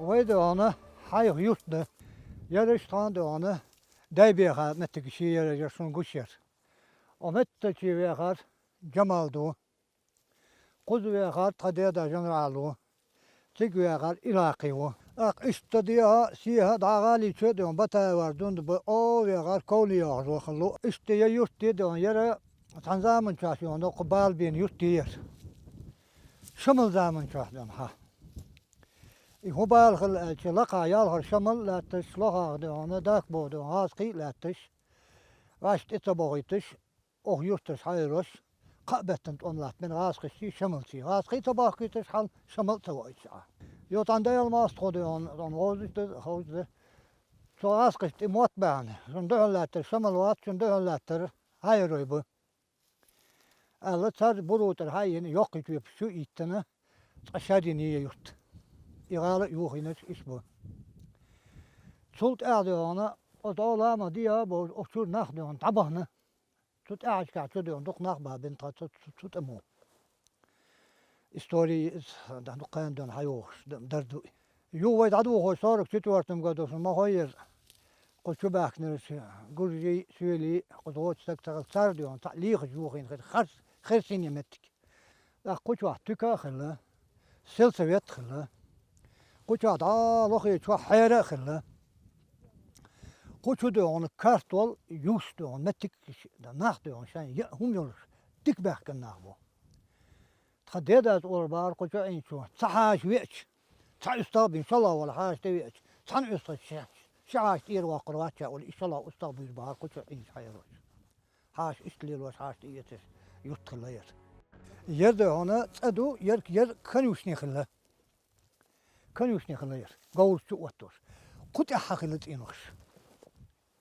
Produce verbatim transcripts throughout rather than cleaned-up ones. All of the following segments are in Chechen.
Вай догӀана хьайх юрт да. Яраш тхан догӀана дай беха меттиг ши яра яр шун гуш яр. О метта чи вехар Джамал ду. Кхуза вехар тха деда Жанрал ву. Цига вехар Иракъи ву. Ах, иштта деха, сеха дӀагӀали чу догӀан Батаевар дунд ба, о вехар Ковли йоахаш вахалу. Иштта я юрт де догӀан яра цхьан заман чохь йогӀан доккха бала бен юрт де яр. Шамал заман чохь догӀан хьа. И хӀун бала хила аьлча, лакха ялхар шамал лаьтташ, лохах догӀана, дакбо догӀан, гӀазкхий лаьтташ, ваьш тӀе ца бохийташ, ох юрташ хьайрош, кхаъ беттан тӀом латтабен гӀазкхашти шамалци. ГӀазкхий ца бахкийташ хьал шамал ца ваийташ а. Йо, тӀан даял маст хо догӀан, тӀан гӀозуш да, ховш да. Цо гӀазкхаш тӀе мотт баьхна, шун дуьхьал лаьттар шамал вац, шун дуьхьал лаьттар хьайрой бу. Аьлла, цар бурутӀар хьайина, йоккхий чоьпаш чу иттана, цкъа шарйина я юрт. И гӀала а юхийнача иш бу. Цул тӀаьхьа догӀана, о дӀо лама диа бо, о чур нах догӀана, дӀабахна. Цу тӀаьхьашкахь чу догӀана, дукха нах бабина тха цу, цу, цу тӀамо. Истори из, да, дукха догӀана хьайохаш, д-, дар ду. Ю вай дӀадухой сорок четвёртом году шун ма хойер. Кху чу баьхкинараш гуржий, соьлий, кху згоч стаг ца хила цар догӀана, цхьа лехаш юхийна хир, харс-, херсине меттиг. ТӀаккха кху чохь туька а хилла, сельсовет а хилла. Кху чохь дӀа лохе чохь хьера а хилла. Кху чу догӀана картол, юс догӀана, меттиг, нах догӀана, шайн яа хӀума йолуш, дика баьхкина нах бу. Тхан дедас олур бахьара кху чу Ӏийначо, цхьа хьаша веача, цхьа уьстагӀ бина, шалла вала хьаша тӀе веача, цхьана уьстагӀа ши, ши хьаша тӀера воккхур вац ша олу, и шалла уьстагӀ буьйр бахьара кху чу Ӏийначу хьайрочу. Хьаша иштта лелош, хьаша тӀеэцаш юрт хилла яра. Яр догӀана цӀа ду, яр, яр конюшни хилла. Конюшни хилла яра, говраш чу оттош. Кху тӀехь хилла цӀийнахаш.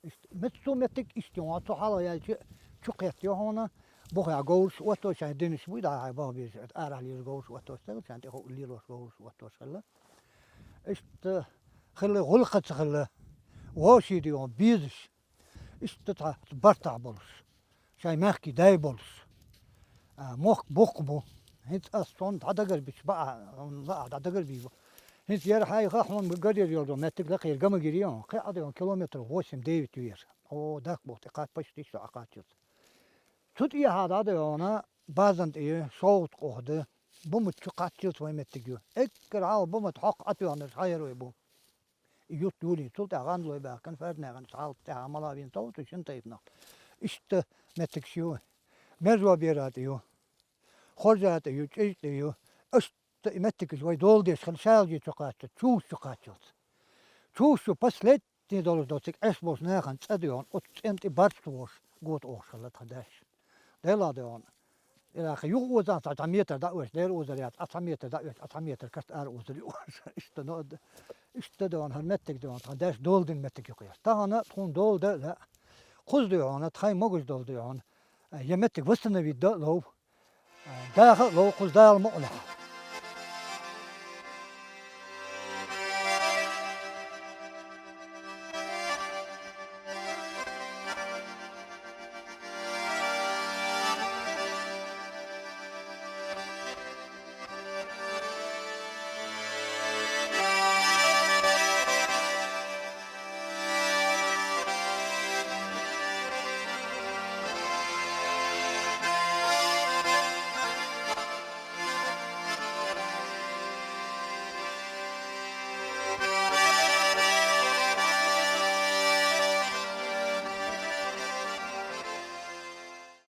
Иштта, мет-, цу меттиг иштта йогӀу, цу хьалха яьлча чу кхетта йогӀу хьуна, бухехь говраш оттош, шайн динаш буй, дӀа хьайн баха безаш, арахь лелаш говраш оттош стагал, шайн тӀе хӀу лелош говраш оттош хилла. Иштта хилла, гӀуллакхаца хилла, вовший догӀу, безаш. Иштта цхьа бартахь болуш, шайн мехкий дай болуш. А, мохк боккха бу. ХӀинца ас цунна дӀадагар бича баа, лаа дӀадагар бийбу. ХӀинца яра хьайха хьуна гарьер йолу меттиг лакхера гамагири, кхин а догӀу километр восемь-девять вера. О, дакбо тӀе кхаччалц, почти шо Ӏакхаччалц. Цу тӀехьа дӀадогӀана базан тӀе шовгӀат къохда. Бумат чу кхаччалц вай меттиг ю. Эггара хьалха бумат хьокху Ӏатоьхнарш хьайрой бу. И юрт юлийна, цул тӀаьхьа гӀандалой баьхкина, фарнехана шалта тӀаьхьа мала вийна товту шина тайпанах. Иштта меттигаш ю. Мержо бера тӀе ю. Хоржа тӀе ю, ЧӀижа тӀе ю. Иштта и меттигаш вай дола деш хилла, шалжи чу кхаччалц, чувш чу кхаччалц. Чувш чу последний долуш доцург Ӏеш болчу нахана цӀа доьгӀна, оцу цӀен тӀе барт вогӀуш, гота охуш хилла тхан даш. Делахь доьгӀна. Ирахь юха оза цхьа, цхьа метр дӀа оьшу, дера озар яц, а цхьа метр дӀа оьшу, а цхьа метр каста ара озар ю. Иштта но, иштта догӀна, хӀара меттиг догӀна, тхан даш дола дина меттиг юкъа яц. Тахана тхуна дола дан лаьа. Кхуза догӀна, тхайн могуш дола догӀна. Я меттиг восстановить дан а лов. Даха а лов, кхуза Дала мукъалахь.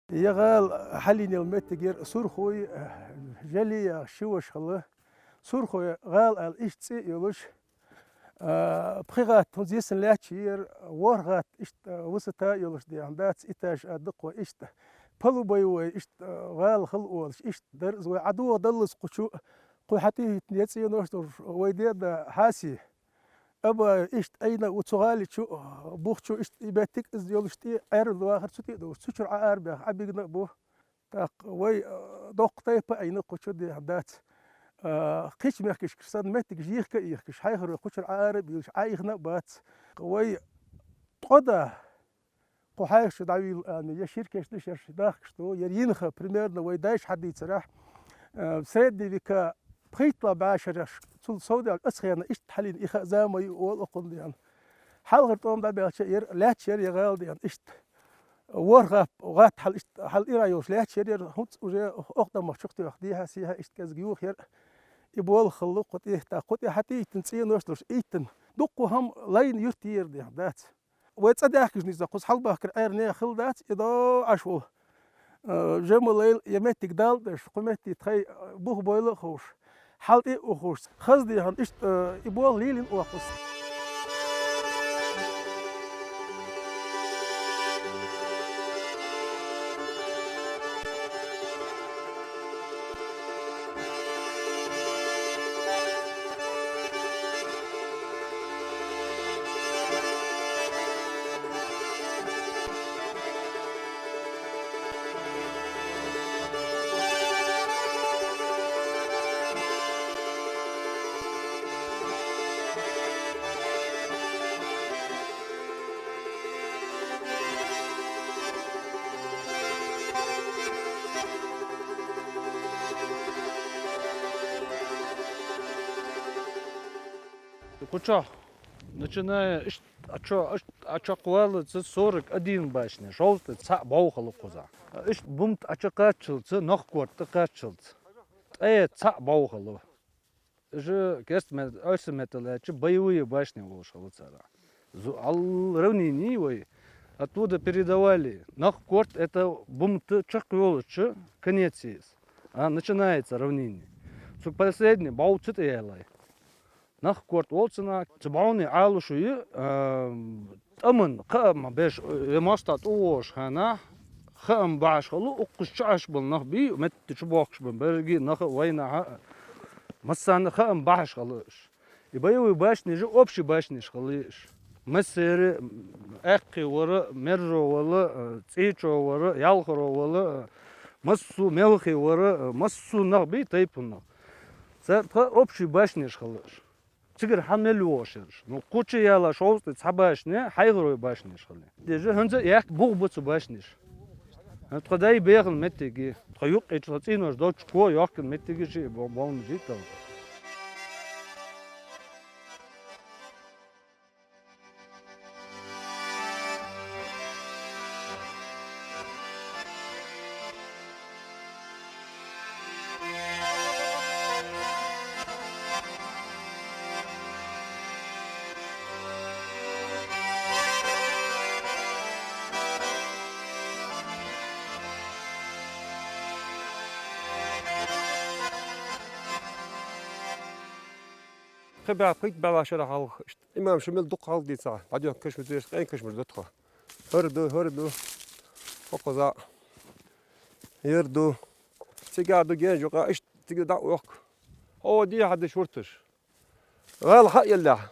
Я гӀала хьалийна йолу меттиг яра Сурхой, Жали яха ши ваша хилла. Сурхой гӀала аьлла иштта цӀе а йолуш, а, пхи гӀатта хӀунда зесна лаьтташ яра, ворхӀ гӀатта иштта высота а йолуш дехьа дац, этаж а дукха иштта. Полубоевой иштта гӀала хала олуш, иштта дара иза вай ӀадогӀа даллалц кху чу, кху хьатӀехӀиттина я цӀенош долуш вай деда Хьаси. Амма иштта Ӏийна а ву цу гӀали чу, бух чу иштта и меттиг а иза йолуш тӀе, Ӏер вахар цу тӀе а долуш, цу чуьра Ӏа арабаьхна, Ӏа бигна а бу. ТӀаккха вай, а, доккха тайпа а Ӏийна кху чу дехьа дац. А, кхечу мехкашкара санна меттигаш йихка а йихкаш, хьайхарой кху чуьра Ӏа ара а бийлаш, Ӏа ихна а бац. Вай ткъо да, кху хьайх чу дӀавийла ами, я ширкеш ду шерш дахкаш ду, я йинха, примерно, вай дайша хьадийцарахь, а, средний века пхийтталгӀа бӀешараш цул совдаьлча, аса хенахь иштта хьалийна и ха а зама ю олу окхунна дехьа. Хьалхара тӀом дӀабаьлча а яра, лаьтташ яра я гӀала дехьа иштта. ВорхӀ гӀап, гӀатта хьал иштта, хьал ирахь йолуш лаьтташ яра яра, хӀинца уже окху тӀамах чухтоьхна дехьа-сехьа иштта кӀезиг юха яра. И болх хилла кху тӀе, тӀаккха кху тӀе хьан тӀе иттина цӀенош долуш, иттина. Дуккха хӀума лайна юьртара дехьа дац. Вай цӀа даьхкича низа кхуза хьалабахкар Ӏер нехан хилла дац, и до Ӏаш волу. Э, жима лайла я меттиг далла деш, кху метте тхайн, э, бух бойла а ховш, хьал тӀе а ухуш, хаза дехьа иштта, э, и болх лелийна оха кхуза. Кху чохь, начиная, иштта, а чо, иштта, а чо кхоллалца сорок один башня, шовзткъе цхьаъ бӀов хилла кхузахь. Иштта бумта а чо кхаччалца, нах корта тӀе кхаччалца, ткъе цхьаъ бӀов хилла. Уьш кеста мет-, ойса меттала аьлча, боевые башни олуш хилла царах. Зу-, ал равнини вай. Оттуда передавали. Нах корта это бумта чекхйолучу конец есть. А, начинается равнение. Цу последний бӀов цу тӀе яьллай. Нах корта волу цунах, цу бӀовне Ӏалуш ю, а, тӀаман, кхаам беш, э, мостагӀа тӀе вогӀуш хенахь, хаам бахьаш хилла, уккхуш чу Ӏаш болу нах бий, метта чу бохкуш бан, берриге а нах а, вайнах а, массарна а хаам бахьаш хилла уьш. И боевые башнеш, общий башнеш хилла уьш. Массеран а, аьккхий вара, мержо вара, э, цӀечо вара, ялхаро вара, э, массо а мелхий вара, э, массо а нах бий, тайпанах. Цара тхан общий башнеш хилла уьш. Цигара хьан мел вогӀуш ерш? Ну, кху чу яла шовзткъе цхьа башня, хьайхарой башнеш хилла. Деза хӀинца а яккха бух бу цу башнеш. ХӀинца тхо дай бехана меттиге, тхо юккъе тхо цӀийнош долчу ко йохкина меттиге шиъ бо-, болмаш ю тахана. Кхин бӀе пхийтта бӀе шарахь хьалха иштта имам Шамил дукха хьалха дийцахь, дӀадоьхку кашамаш деш, къен кашамаш ду тхо. ХӀара ду, хӀара ду. ХӀокхузахь яра ду. Цигахь ду генна юкъа, иштта цига дӀа а вохку. Хьо дехьа ду шурташ. ГӀала хьа а еллехь,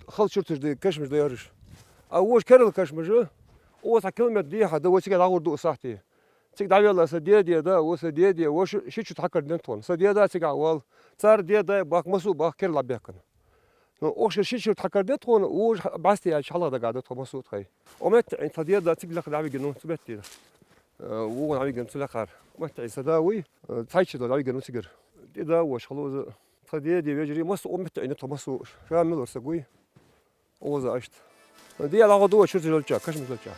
хала шурташ ду, кашамаш ду яраш. А вуьш керла кашамаш, оцу цхьа километр дехьа ду, вай цига дӀагӀур ду оцу сахьте. Цига дӀавелла сан деде да, ву сан деде, ву ши, ши чу тхьакар дина тхуна. Сан деда цигахь валла. Цара деда бахка, массо а бахка керла бехкана. Ну, охьа ши чу тхьакар дина тхуна, вужа бӀаьсте яьлча хьалха дагахь ду тхо массо а тхай. О метта Ӏин тхан деда цига лакха дӀавигина, цу метте. Э, вугӀун Ӏавигина цу лакхара. О метта Ӏин сан да вуй, э, цхьайчу дӀавигина цигара. И да вуш, халуза. Тхан деде вежарий, массо а о метта Ӏина тхо массо а. Ша милур сан гуй. Оза ашта. Дела гӀо ду, чуьрташ йолча, кашамаш йолча.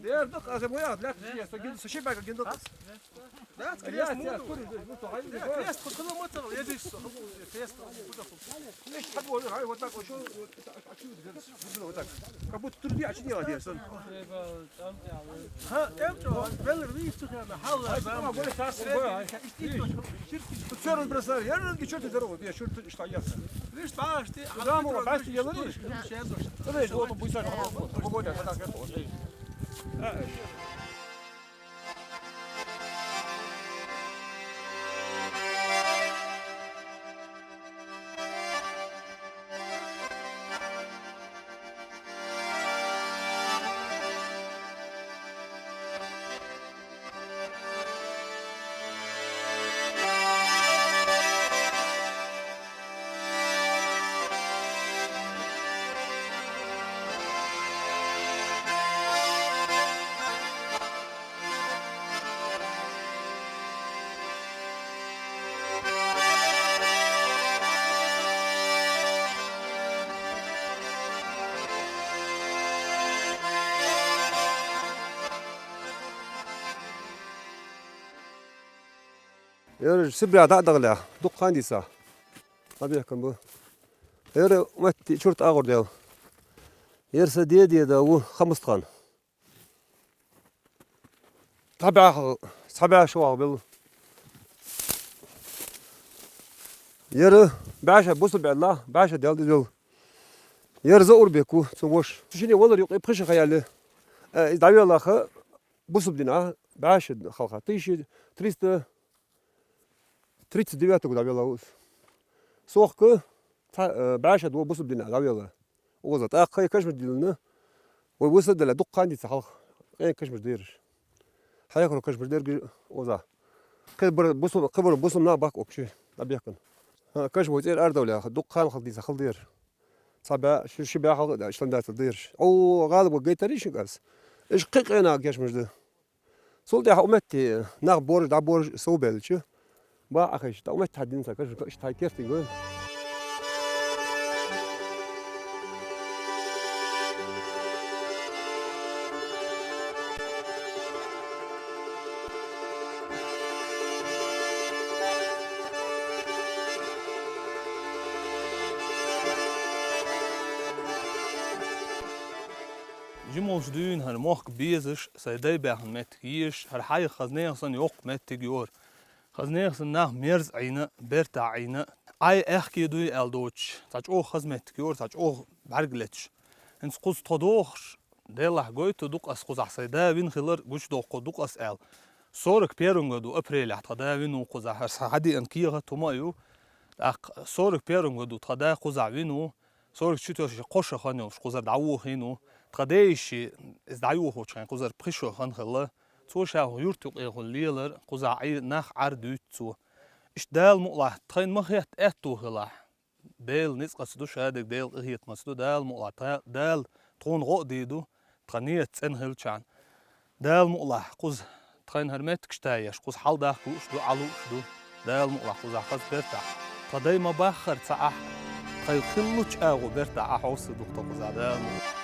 Дер ду, аз мо я, для, со гин, со шибага гин ду. Дац, крест муну. Крест, крест, крест, куда фу? Видно, вот так, вот, вот, вот, вот, вот так. Как будто турби очинила, где сон. Ха, тем что, веллер, видишь, что я на халла. Все разбросали. Я же не чёрт здорово, я чёрт что я. Видишь, баш ты, а да, мы баш ты делали. Давай, вот, пусть так, вот, вот, вот, вот, вот. Яра Сибре дӀа а дахале, дукха хан дийца. Абехкан бу. Яра метте чурт агӀор дел. Яра са деда ву Хамустхан. Цхьа бӀаьхал, цхьа бӀаьша вагӀа бел. Яра бӀаьша бусалба бӀаьла, бӀаьша дел дизел. Яра Заурбек ву, цун воша. Цу шинне валар юкъе пхи шу ха яьлла. Э, из дӀавеллача бусалба дина, бӀаьша халха. Тысяча триста тридцать девятом году дӀавелла ву из. Сохка цхьа, э, бӀаьша ду бусалба дина дӀавелла. Оза тӀаккха кашамаш диллина. Вай вусалба дела дукха хан дийца хьалха. Къен кашамаш дераш. Хьехаро кашамаш дерг оза. Кхы бар бусалба, кхы бар бусалба нах бакъ окчи. Абехкан. Ха, кашамаш цӀер ардавля, дукха хан хал дийца хал дер. Цхьа бӀаь, ши, ши бӀаь хьалха да, ишлам дацал дераш. О, гӀалаб гайтариш кас. Иш кхы къена кашамаш да. Цул тӀехьа у метте нах бораш, дӀабораш совбелча, бакъ Ӏохайша, тӀаккха у метте хьадина ца кашамаш, иштта хьай керте гой. Жималш дуьйна хӀара мохк безаш, сай дай баьхна меттиг езаш, хӀара хьайх хаза нехан санна йоккха меттиг йора. Хаза нехан санна нах мерза Ӏийна, бертахь Ӏийна, Ӏай аьхке дуй аьлла доцуш, цхьа чӀогӀа хаза меттиг йора, цхьа чӀогӀа бӀаьрг леташ. ХӀинца кхуза тхо дохуш, Делахь гойту дукха ас кхузахь сай да вина хилар, гучудоккху дукха ас аьлла. Сорок первом году апрелехь тхан да вина ву кхузахь, ас хьадеана кехат хӀума а ю. ТӀаккха сорок первом году тхан да кхузахь вина ву. Сорок четвёртом кхо шо хан йолуш кхузара дӀавохийна ву. Тхан дайша иза дӀайохучу хенахь кхузара пхи шо хан хилла. Цо ша хӀун юрт юкъехула лелар, кхузахь Ӏе-, нах Ӏар дуьйцу цо. Иштта Дала мукъалахь тхайна ма хетта аьтту хилахь. Делан ницкъаца ду, шадерг Делан къинхетамца ду, Дала мукъалахь, тха-, Дала тхуна гӀо а дийр ду, тхан нийят цӀена хилчахьана. Дала мукъалахь, кхуза тхайна хӀара меттигаш тайеш, кхуза хьал дахка лууш ду, Ӏа лууш ду. Дала мукъалахь, кхузахь хаза бертахь. Тхан дай ма баххара ца Ӏахь, тхайн хиллачу агӀо бертахь Ӏа хьовса ду тхо кхузахь, Дала мукъалахь.